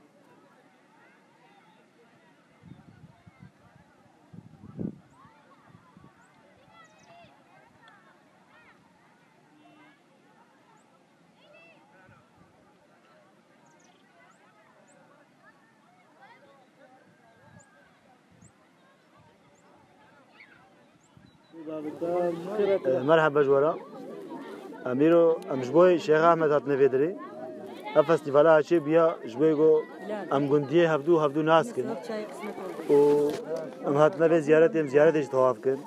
Merhaba ji we re. Em îro, em ji bo Şêx Ahmed hatine vê derê. Ev festîvala çê bûya ji bo ku em gundiyê hevdû, hevdû nas kin. Û em hatine vê ziyaretê, em ziyaretê jî tewaf kin.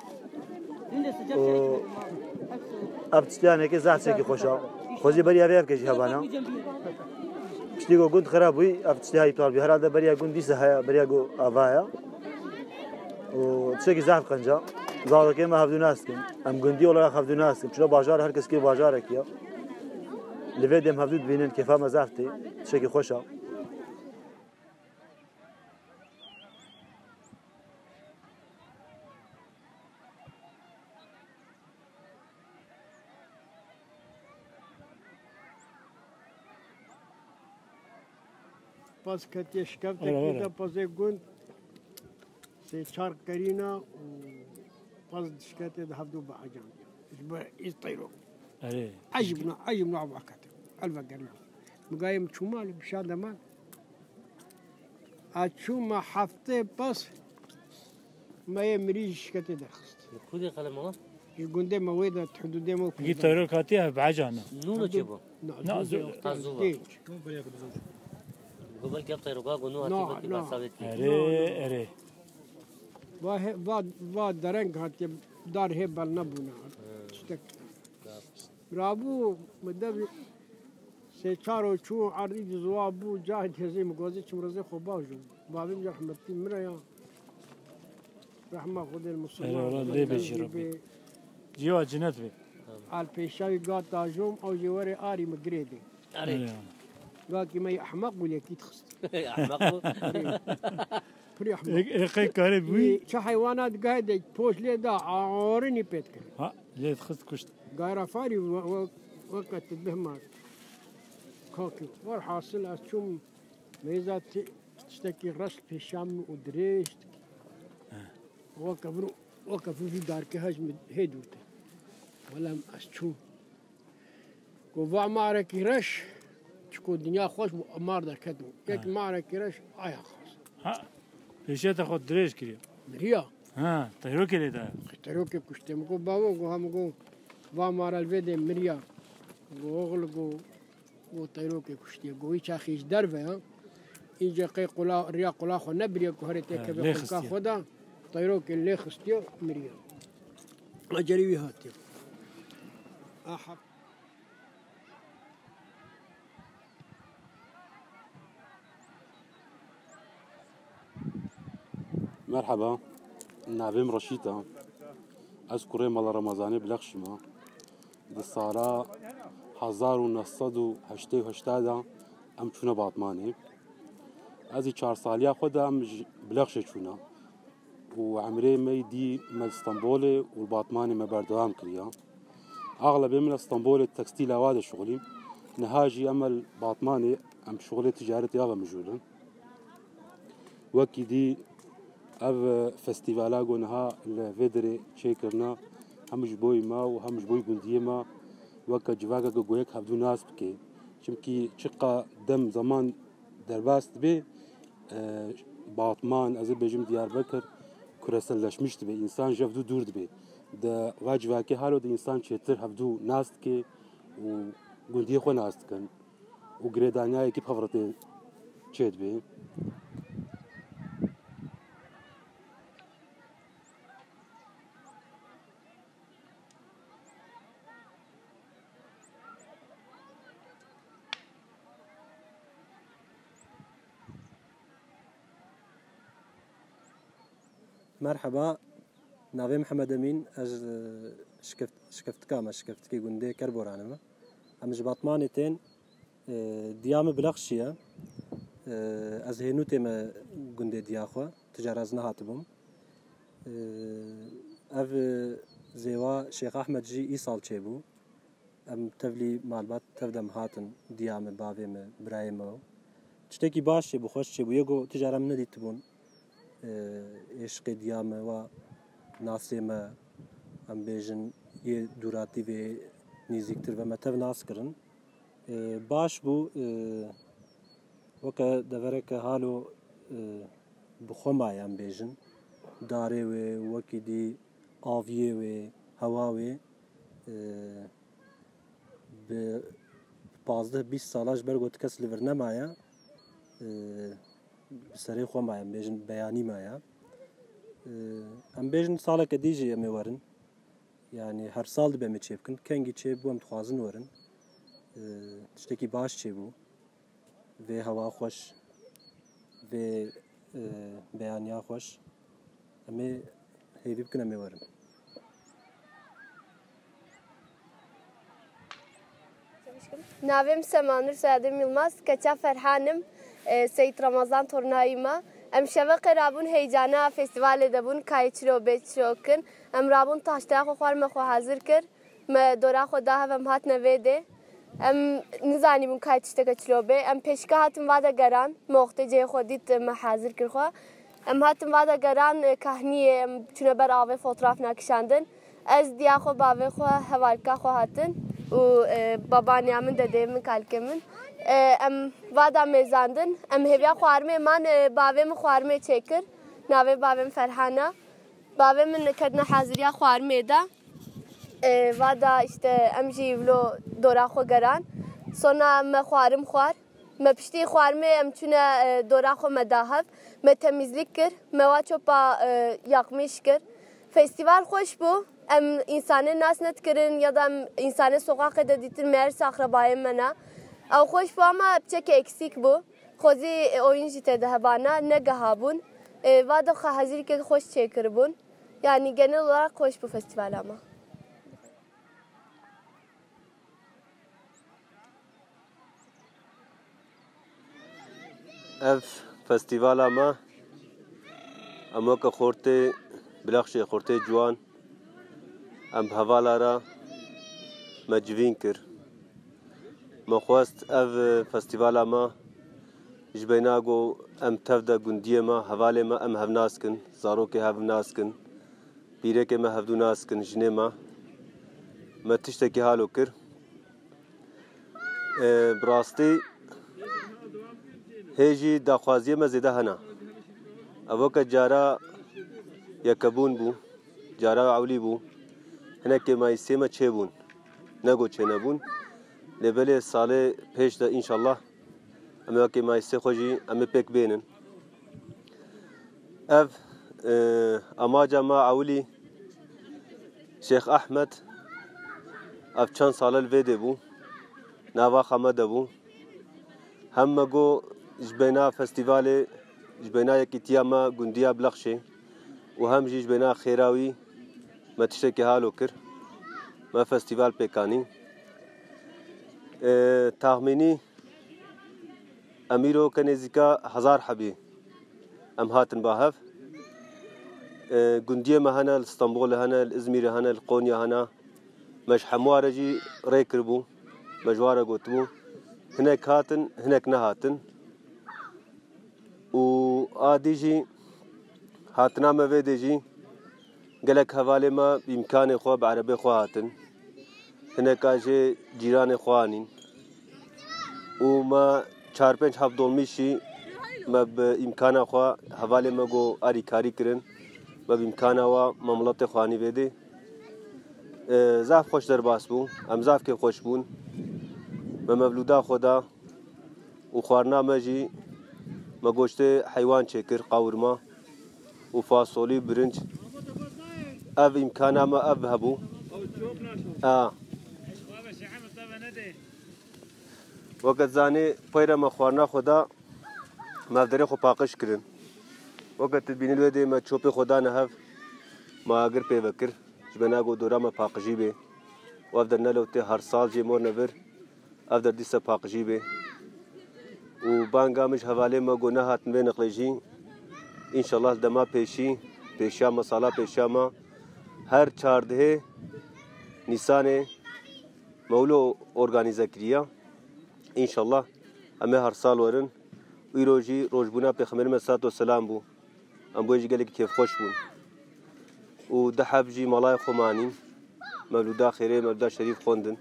Û ev tiştiya neke zehf tiştekî xweş e. Xwezî beriya vê ev ke jî hebana. Piştî ku gund xirab bûyî, ev tiştiya îptal bû. Herhalde beriya gund dîsa heye, beriya ku ava ye. Û tiştekî zehf qenc e. Zarokê me hevdû nas dikin. Em gundî olarak hevdû nas dikin. Çilo bajar, her kes kir bajarekî ye. Li vê dem hevdû dibînin, kêfa me zehf tê. Tiştekî xweş e. Pas ketiye şikeftekî de, pasê gund sê çar qerîna û pas dişketê de hevdû bi ecan. Ji bo îz teyro. Erê. Ecibna, ecibna ava kete. Elve gerîna. Migayê min çûma li bişa dema. A çûma heftê pas me yê mirî ji şiketê derxist. Li ku dê qelem ala? Ji gundê me wê de, hududê me Gî Kurdan. Teror katiye bi ecana. Nûno çê bû? Na, Na, zû-, zû-, Ha, zû va. Dê. Go belkî ev teyroka go nû Na, hatiye belkî na. Bersavêt kê. Erê, Na, na. Erê. Va he-, va, va dereng hatiye, dar hê bel nebûna. He. Tiştek. Rabû, mi dev sê çar û çû erdî di ziwa bû, cahê têzê mi gozê çim rizê xwe bajû. Bavê min rehmetî min re ya. Rehma Xwedê li Misilman. Erê, wala lê bêjî Rebî. Cîwa cinet be. Al pêşa wî ga tajom, ew jî were arî min girê dê. Erê. Erê. Gakî me ehmeq bû, yekî dixist. Ehmeq bû. Erê. Pirî ehmeq. Ê, ê, qey karê bûyî? Çi heywana digahê de poş lê da, arinî pê dikir. Ha, lê dixist kuşt. Gayra farî we-, we-, weke tu bihma. Kakî, werhasil ez çûm mêza ti-, tiştekî reş pêşa min û dirêj dikî. He. Weke vir, weke vir vî darkê hej min hê dûr te. Welem ez çûm. Ku va marekî reş, çiko dinya xweş bû, mar derket bû. Yek Ha. marekî reş aya xas. Ha, pêşiya te xwe dirêj kiriye. Miriya. Ha, teyrokê lê daye. Teyrokê kuştê. Min got, bavo, got, ha, min got, va mara li vê dê miriya. Got, oxil, got, got, teyrokê kuştiye. Got, wî çaxî ji derve ya. Înce qey qula, riya qula xwe nebiriye ku herê tê Ha, keve lê xulka xistiye. xwe da. Teyrokê lê xistiye, miriye. Ecelî wî hatiye. Aha. Merheba, navê min Reşîd e. Ez kurê Mala Remezanê Bilexşî me. Di sala hezar û neh sed û heştê û heşt de em çûne Batmanê. Ez ê çar saliya xwe de em ji Bilexşê çûne. Û emrê me yî dî me li Stenbolê û li Batmanê me berdewam kiriye. Axlebê min li Stenbolê tekstîla wa de şixulîm. Niha jî em li Batmanê em şixulê ticaretê ya ve mijûl in. Wekî dî ev festîvala ku niha li vê derê çêkirine hem ji bo me û hem ji bo gundiyê me weke civakeke ku yek hevdû nas bike. Çimkî çiqa dem zeman derbas dibe, e, Batman, ez ê bêjim Diyarbekir, küreselleşmiş dibe. Însan ji hevdû dûr dibe. Di va civakê halo de însan çêtir hevdû nas dike û gundiyê xwe nas dikin. Û girêdaniya yekî bi hev re tê çêdibe. Merheba, navê Mihemed Emîn, ez, e, şikeft-, şikeftika me, şikeftikê gundê Kerboranê me. Em ji Batmanê tên, e, diya min Bilexşî ye. E, ez hênû tême gundê diya xwe, tu cara ez nehatibûm. E, ev, e, zêwa Şêx Ahmed jî îsal çêbû. Em tevlî malbat tev de em hatin, diya me, bavê me, birayê me. Tiştekî baş çêbû, xweş çêbû. Yê ku tu cara min nedîtibûn. Ê, êşqê diya me wa nasê me, em bêjin, yê dûratî vê nîzîktir ve me tev nas kirin. Ê, baş bû, ê, weke devereke halo, ê, bi xwe maye, em bêjin. Darê wê, wekî dî aviyê wê, hewa wê, ê, bi pazdeh bîst sala ji ber ku ti kes li vir nemaye, e, bi serê xwe maye, em bêjin beyanî maye. E, em bêjin saleke dî jî em ê werin. Yanî her sal dibe em ê çêbikin. Kengî çêbû em dixwazin werin. E, tiştekî baş çêbû. Vê hewa xweş, vê, e, beyaniya xweş. Em ê hêvî bikin, em ê werin. Navê min Semanur, soyadê min Yilmaz, keça Ferhan im, e, Seyîd Ramazan tornayî me. Em şeveqê rabûn heycana festîvalê de bûn, kayê çilo bê çilo kin. Em rabûn taşteya xwe xwarme xwe hazir kir. Me dora xwe da hev, em hatine vê dê. Em nizanîbûn ka tişteke çilo bê. Em pêşka hatin va de geran. Me wextê cihê xwe dît, me hazir kir xwe. Em hatin va de geran, e, kahniyê, em çûne ber avê fotoğraf nakişandin. Ez, diya xwe, bavê xwe, hevalka xwe hatin û, e, babaniya min, dedê min, kalkê min. E, em va da mêzandin. Em hêviya xwarimê man, e, bavê min xwarimê çêkir. Navê bavê min Ferhan e. Bavê min ketine haziriya xwarimê de. E, va da işte em jî vilo dora xwe geran. Sona me xwarim xwar. Me piştî xwarimê em çûne, e, dora xwe me da hev. Me temizlik kir. Me wa çopa, e, yakmîş kir. Festîval xweş bû. Em însanê nas nedikirin ya da em însanê soqaqê de dîtin, meğerse axrebayê me ne. Ew xweş bû ama piçekê eksîk bû. Xwezî, e, oyun jî tê de hebana, negeha bûn. E, va de xwe hezirîkek xweş çêkiribûn. Yani genel olarak hoş bu festival ama. Ev festîvala me, em weke xortê Bilexşê, xortê ciwan, em bi hevala re me civîn kir. Me xwest ev festîvala me ji beyna ku em tev de gundiyê me, hevalê me em hev nas kin, zarokê hev nas kin, pîrekê me hevdû nas kin, jinê me. Me tiştekî halo kir. E, bi rastî hê jî daxwaziyê me zêde hene. Ev weke cara yekebûn bû, cara ewlî bû. Hinekê mayîsê me çêbûn. Ne ku çênebûn. Lê belê salê pêş de înşallah em ê wekî mayîsê xwe jî em ê pêk bênin. Ev, e, amaca me ewilî Şêx Ehmed, ev çend sale li vê dê bû, nava xwe me de bû. Hem me got ji beyna festîvalê, ji beyna yekîtiya me gundiya Bilexşê û hem jî ji beyna xêra wî me tiştekî halo kir. Me festîval pêk anî. E, taxmînî Em îro ke nêzîka hezar hebî em hatin ba hev. E, gundiyê me hene, li Stenbolê hene, li Îzmîrê hene, li Qonya hene. Me ji hemû ware jî rê kiribû. Me ji ware gotibû. Hinek hatin, hinek nehatin. Û a dî jî hatina me vê dê jî gelek hevalê me bi îmkanê xwe, bi erebê xwe hatin. Hineka jê cîranê xwe anîn. Û me çar pênc heb dolmîş jî me bi îmkana xwe hevalê me got alîkarî kirin. Me bi îmkana we me miletê xwe anî vê dê. E, zaf xweş derbas bû. Em zaf kêfxweş bûn. Me mevlûda xwe da. Û xwarina me jî me goştê heywan çêkir, qawirma û fasolî, birinc. Ev îmkana me ev hebû. A. Weke zanê peyre me xwarina xwe da, me ev derê xwe paqij kirin. Weke tu dibînî li wê dê me çopê xwe dane hev, me agir pê vekir. Ji bena ku dora me paqijî bê. Û ev der nelewtê her sal jê mor nevir. Ev der dîsa paqijî bê. Û banga min ji hevalê me ku nehatin vê niqlê jî, înşallah li dema pêşî, pêşiya me, sala pêşiya me, her çardehê Nîsanê mewlo organîze kiriye. Înşallah em ê her sal werin. Îro jî rojbûna Pêxemberê me salatu selam bû. Em bo wê jî gelekî kêfxweş bûn. Û du heb jî malayê xwe me anîn. Mewlûda xêrê, mewlûda şerîf xwendin.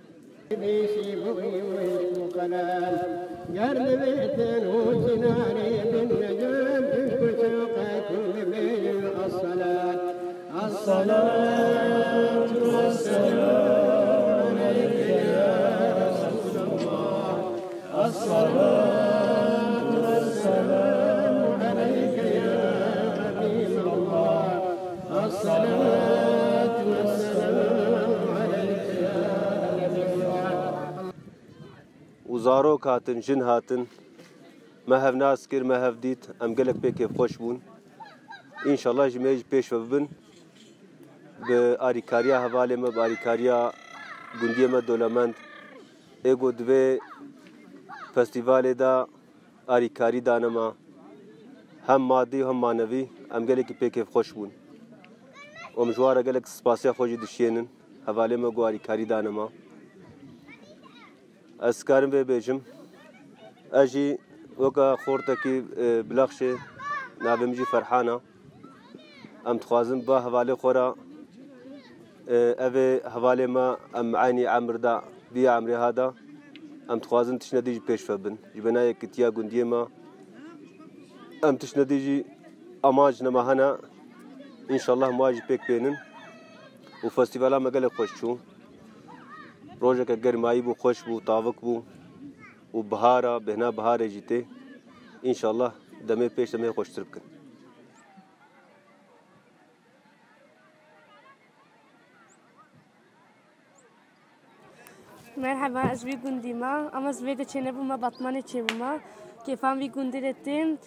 الصلاة والسلام عليك يا رسول الله. الصلاة والسلام عليك يا حبيب الله. الصلاة والسلام عليك يا نبي الله. Û zarok hatin, jin hatin, me hev nas kir, me hev dît, em gelek pê kêfxweş bûn. Înşallah ji me jî pêş ve bibin. Bi arîkariya hevalê me, bi arîkariya gundiyê me dolemend, ê ku di vê festîvalê de arîkarî dane me, hem madî û hem manevî, em gelekî pê kêfxweş bûn. Û em ji wan re gelek spasiya xwe jî dişiyênin, hevalê me ku arîkarî dane me. Ez karim vê bêjim. Ez jî weke xortekî, e, Bilexşê, navê min jî Ferhan e. Em dixwazin ba hevalê xwe re, e, ev ê hevalê me em eynî emir de, vî emrê ha de. Em dixwazin tiştine dî jî pêş ve bin. Ji bena yekitiya gundiyê me, em tiştine dî jî amanc nema hene. Înşallah em wa jî pêk bênin. Û festîvala me gelek xweş çû. Rojeke germayî bû, xweş bû, tavik bû û bihara, bêhna biharê jî tê. Înşallah demê pêş demê xweştir bikin. Merheba, ez ji vî gundî me, ama ez vê de çênebûme, Batmanê çêbûme. Kêfan vî gundî de tên,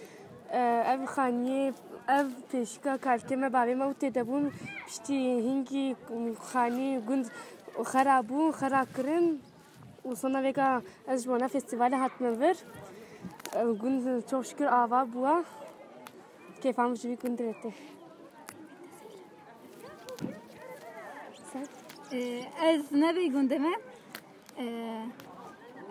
e, ev xaniyê Ev pêşika kalkê me, bavê me û tê de bûn, piştî hingî xanî gund xera bû, xera kirin û sona vêga ez ji bona festîvalê hatime vir. Gund çok şükür ava bûa. Kêfa min ji vî gundê re tê. Sen? Ee, ez ne vê gundê me. Ee,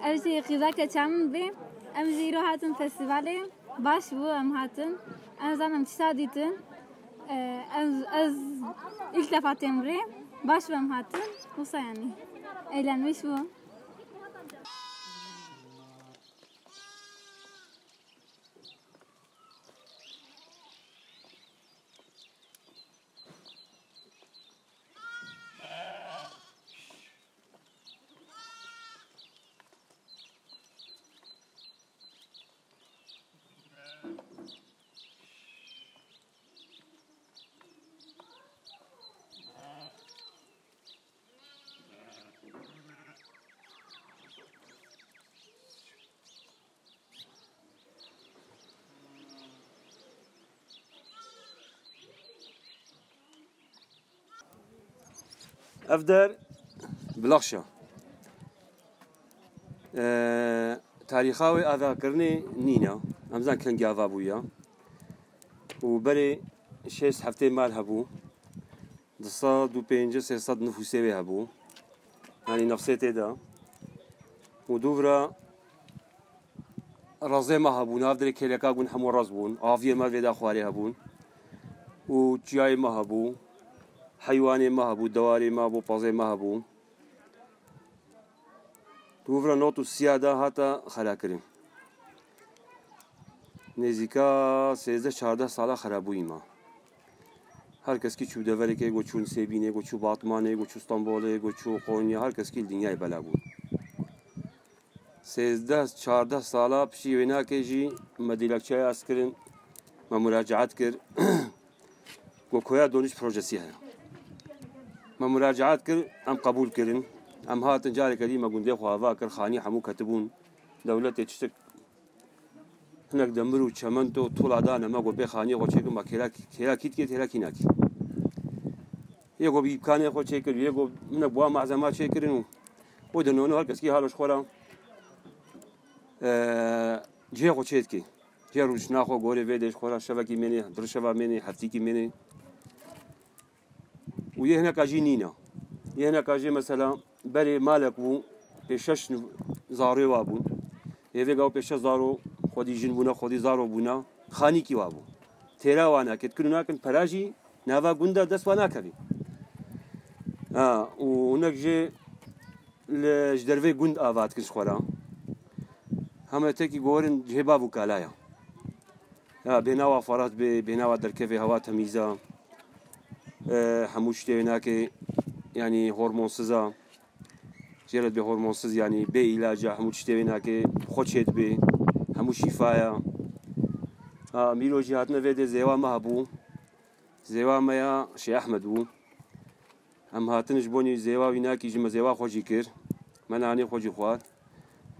ev jî qîza keça min bê. Em jî îro hatin festîvalê. Baş bû em hatin. Em zanim tişta dîtin. Ee, em, ez ilk defa têm rê. Baş bû em hatin. Wisa yanî. Eğlenmiş bû. Ev der Bilaxş e. Ee, tarîxa wê avakirinê nîne. Em zan kengî ava bûye. Û berê şêst heftê mal hebû. Du sed û pêncî sê sed nifûsê wê hebû. Yanî nefsê tê de. Û dûvra rezê me hebûn. Nav dirê kêleka bûn, hemû rez bûn. Aviyê me vêda xwarê hebûn. Û çiyayê me hebû. Heywanê me hebû, dewarê me hebû, pezê me hebû. Dûvra not û siya de hate xerakirin. Nêzîka sêzdeh çardeh sala xerabûyî ma. Her keskî çû deverekê, go çû Nisêbînê, go çû Batmanê, go çû Stenbolê, go çû Qonya, her keskî li dinyayê bela bû. Sêzdeh çardeh sala piştî wênakê jî me dilekçeya ez kirin, me muracaat kir. Go koya Donîç projesi heye. Me muracaat kir, em qebûl kirin. Em hatin careke dî me gundê xwe ava kir, xanî hemû ketibûn. Dewletê tiştek hinek demir û çemento tola dane me, go bê xaniyê xwe çêkin, me kêra, kêra kî dikê, kêra kî nakî. Yê go bi îmkanê xwe çêkir, yê go hinek buwa malzema çêkirin û o de nono her keskî halo ji xwe re, e, cihê xwe çê dikê. Cihê rûniştina xwe gorê vê de ji xwe re şevekî mênê, du şeva mênê, heftîkî mênê. Û yê hineka jî nîne. Yê hineka jî mesela berê malek bû, pê şeş zarê wa bûn. Ê vêga û pê şeş zaro xwedî jin bûne, xwedî zaro bûne, xanîkî wa bû. Têra wa nake, dikin û nakin, pera jî nava gunda dest wa nakevî. Ha, û hinek jê li, ji dervê gund ava dikin ji xwe re. Heme tekî gorin cihê bav û kala ya. Ya, bêhna wa ferhat bê, bêhna wa derkevê hewa temîz e. E, hemû tiştê wê nake, yanî hormonsiz e. Jê re dibê hormonsiz, yanî bê îlac e, hemû tiştê wê nake, xwe çê dibê. Hemû şîfa ye. Ha, mîro jî hatine vê dê zêwa me hebû. Zêwa me ya Şêh Ehmed bû. Em hatin ji bonî zêwa wî nakî jî me zêwa xwe jî kir. Me nanê xwe jî xwar.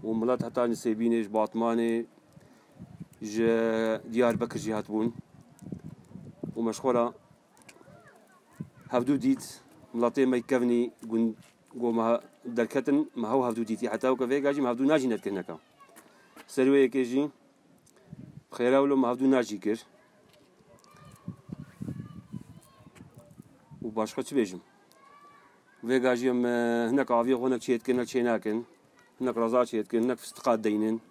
Û milet heta Nisêbînê, ji Batmanê, ji Diyarbekir jî hatibûn. Û me ji xwe re hevdû dît, miletê me kevnî gund, go me derketin, me hew hevdû dîtî. Heta weke vêga jî me hevdû najî nedikir hineka. Ser wê yekê jî Xêra wilo me hevdû najî kir. Û başqa çi bêjim? Vêga jî em, e, hinek aviyê xwe hinek çê dikin, hinek çê nakin. Hinek reza çê dikin, hinek fistiqa deynin.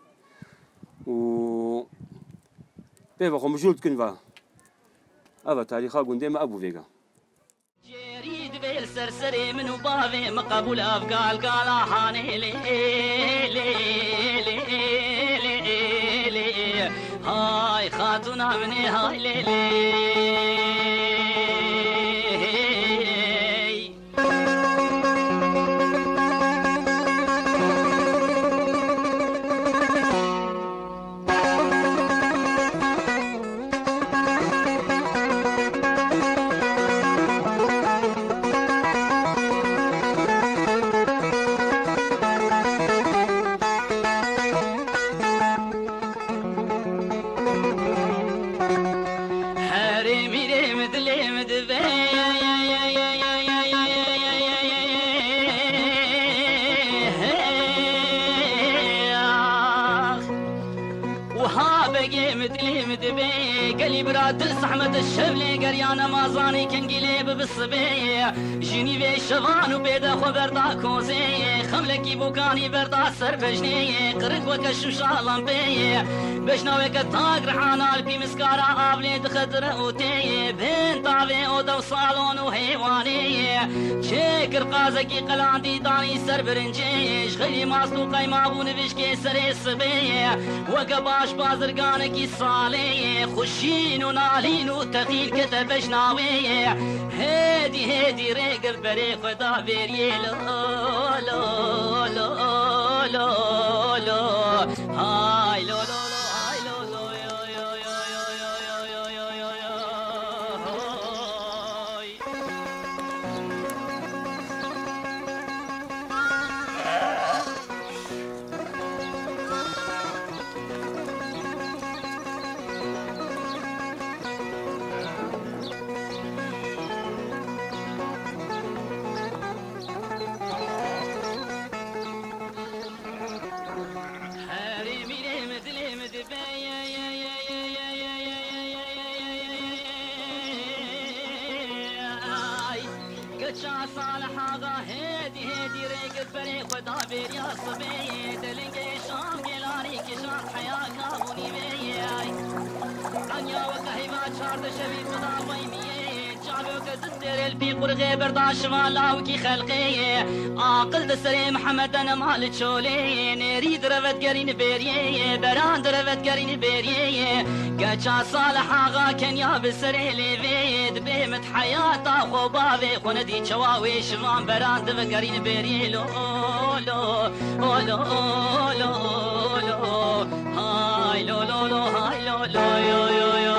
Û pê ve xwe mijûl dikin va. Ev e tarîxa gundê me, ev bû vêga. Cêrî divê li ser serê min û bavê min qebûl ev gal gala hanê lê, lê, lê, lê, lê. Hay xatûna min ê, hay lê, lê. Her Gê min dilê min dibê, gelî bira dil zehmet e, şev lê geriya nema zanî kengî lê bibi sibê. Ji nîvê şevan û pê de xwe berda kozê, xemlekî bokanî berda ser bejnê, qirik weke şûşa lempê. Bejna weke tak rihana li pî miskara av lê dixe dire û tê. Bên tavê oda û salon û hêwanê. Çêkir qazekî qelandî danî ser birincê, ji xeylî mast û qeyma bû nivîşkê serê sibê. Weke baş bazirganekî salê, xweşîn û nalîn û texîn kete bejna wê. Hêdî hêdî rê girt berê xwe da bêriyê lo, lo, lo, lo, lo. Hay lo, lo, lo, hay lo, lo, yo, yo, yo. Herê mîrê min dilê min dibe ye, ye, ye. Ay, geça Salih Axa hêdî hêdî rê girt berê xwe da bêriya sibê. Delingê şam gelanî kişand heya kabûnî bê ye. Ay, anya weke heyva çardeh şevî xwe da weyniyê. Çavê weke distêrê li pî qurixê berda şivan lawikî xelqê. Aqil di serê Mihemed de nema li çolê. Nêrî direvet gerîn bêriyê, beran direvet gerîn bêriyê. Geça Salih Axa kenya bi serê lêvê, dibê mit heyata xwe bavê xwe nedî çawa wê şivan beran dive gerîn bêriyê lo, lo, o lo, o lo, o lo. Hay lo, lo, lo, hay lo, lo, yo, yo, yo.